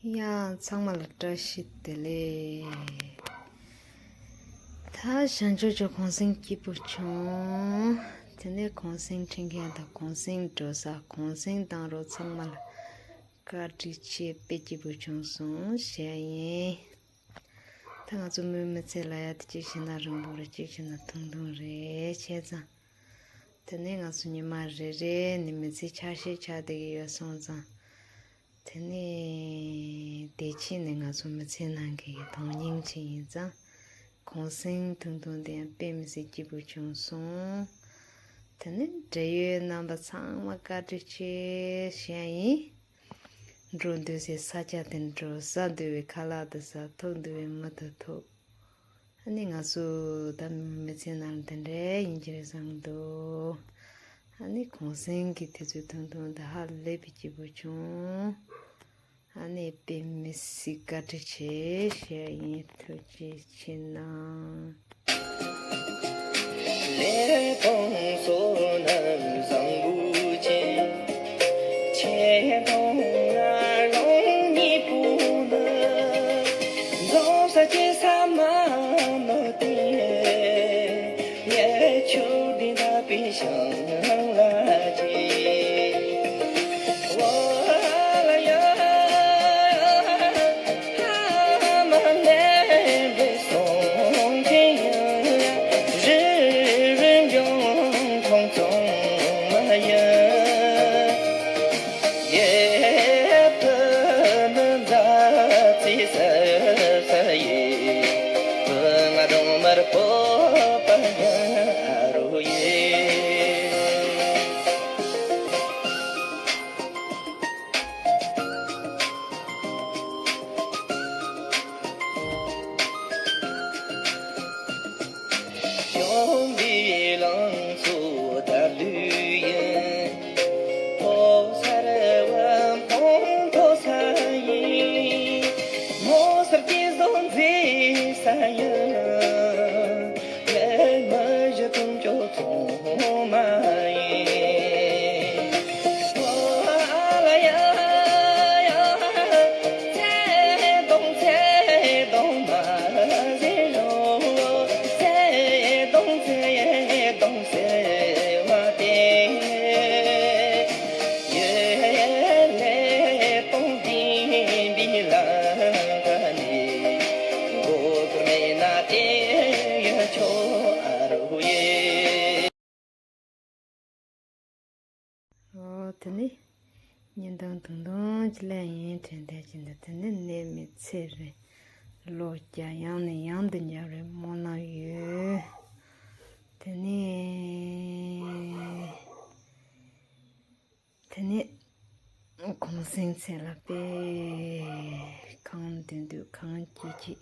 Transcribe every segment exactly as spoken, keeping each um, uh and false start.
ཡ། ཚང་མ་ལ་བཀྲ་ཤིས་བདེ་ལེགས། ད་བྱང་ཕྱོགས་ཀྱི་གུང་སེང་སྐྱིད་པོ་བྱུང་། དེ་ནས་གུང་སེང་འཕྲིན་མཁན་དང་གུང་སེང་འགྲོ་ས་གུང་སེང་བཏང་རོགས་ཚང་མ་ལ་བཀའ་དྲིན་ཆེ། དཔེ་སྐྱིད་པོ་བྱུང་སོང་ཞུ་ཡ་ཡིན། ད་ང་ཚོ་མི་མི་ཚེ་ལ་ཡ་དེ་གཅིག་བྱས་ན་རིང་པོ་རེད། གཅིག་བྱས་ན་ཐུང་ཐུང་རེད། བྱས་ཙང་དེ་ནས་ང་ཚོ་ཉི་མ་རེ་རེ་ནས་མི་ཚེ་ཆ་ཤས་ཆགས་བསྡད་ཀྱི་ཡོད་སོང་ཙང་། དེ་ནས་བདེ་སྐྱིད་ནི་ང་ཚོ་མི་ཚེ་ནང་གི་དོན་སྙིང་ཆེ་ཡིན་ཙང་། གུང་སེང་ཐུང་ཐུང་དེ་ཡང་དཔེ་མི་སྲིད་སྐྱིད་པོ་བྱུང་སོང་། དེ་ནས་འབྲེལ་ཡོད་རྣམ་པ་ཚང་མ་བཀའ་དྲིན་ཆེ་ཞུ་ཡ་ཡིན། འགྲོ་འདོད་སའི་ས་ཆ་དེ་འགྲོ། ཟ་འདོད་པའི་ཁ་ལག་དེ་ཟ། ཐུག་འདོད་པའི་མི་དེ་ཐུག་ཨ་ནི་ང་ཚོ་ད་མི་ཚེ་ནང་དེ་འདྲ་ཡིན་གྱི་རེད་བསམ་གྱི་འདུག་ཨ་ནི་གུང་སེང་གི་དུས་ཚོད་ཐུང་ཐུང་དེ་ཧ་ལས་པའི་སྐྱིད་པོ་བྱུང་། ཨ་ནི་དཔེ་མི་སྲིད་བཀའ་དྲིན་ཆེ་ཞུ་ཡ་ཡིན། ཐུགས་རྗེ་ཆེ་གནང་། ལས་དང་བསོད་ནམས་བཟང་པོ་ཅན། ཆེ་མཐོང་ང་རང་ཉིད་པོ་ནི། འཛོམས་ས་སྐྱེ་ས་མ་ནོར་ཏེ། ཡ་ཆུ་འདི་ན་པའི་ཤང་ལ་ཅི། འོ་ལ་ཡ། ཧ་མ་ལས་པའི་སོང་ཅི་ཡ། རི་རི་འབྱུང་ཁུངས་ཚང་མ་ཡ། ཡེ་བུ་མོ་མཛའ་བརྩེ་ཟབ་ས་ཡི། བུ་ང་སྒྲོལ་མར་བོས་པ་ཡ་ཨ་རོ་ཡེ། གཞོན་པའི་ལང་ཚོ་དར་ལུས་ཡིན། ཕོ་གསར་བ་ཕུང་མཐོ་ས་ཡིན། མོ་གསར་སྐྱེ་བཟོ་མཛེས་ས་ཡིན། ལས་མི་བཞི་དུང་ཅོ་ཚང་མ་ཡིན། ཨ་ལ་ཡ་ཡ། ཚེ་དང་ཚེ་དང་མ་བཞི་རུ། ཚེ་དང་ཚེ་དང་ཟེར་བ་དེ། ཡེ་ལས་དང་ལྡན་པའི་ལམ་ཁ་ནས། མགོ་སྐོར་མེད་ན་དེ་ཡང་ཆོག་ཨ་རོ་ཡེ། ཨོ། དེ་ནི་ཉིན་དང་དུང་དུང་གི་ལན་ཡིན་དྲན་དེ་ཅི་འདི། དེ་ནི་ནད་མེད་ཚེ་རིང་། ལོ་བརྒྱ་ཡང་ནས་ཡང་དུ་འཇལ་བའི་སྨོན་ལམ་ཡོད། དེ་ནི། དེ་ནས་གུང་སེང་ཚེ་ལ་དཔེ་གང་འདོད་འདོད་གང་སྐྱིད་སྐྱིད་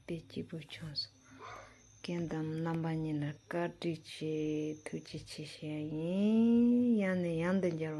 དཔེ་སྐྱིད་པོ་བྱུང་སོང་། རྒན་དང་རྣམ་པ་གཉིས་ལ་བཀའ་དྲིན་ཆེ། ཐུགས་རྗེ་ཆེ་ཞུ་ཡ་ཡིན། ཡང་ནས་ཡང་དུ་མཇལ་བ།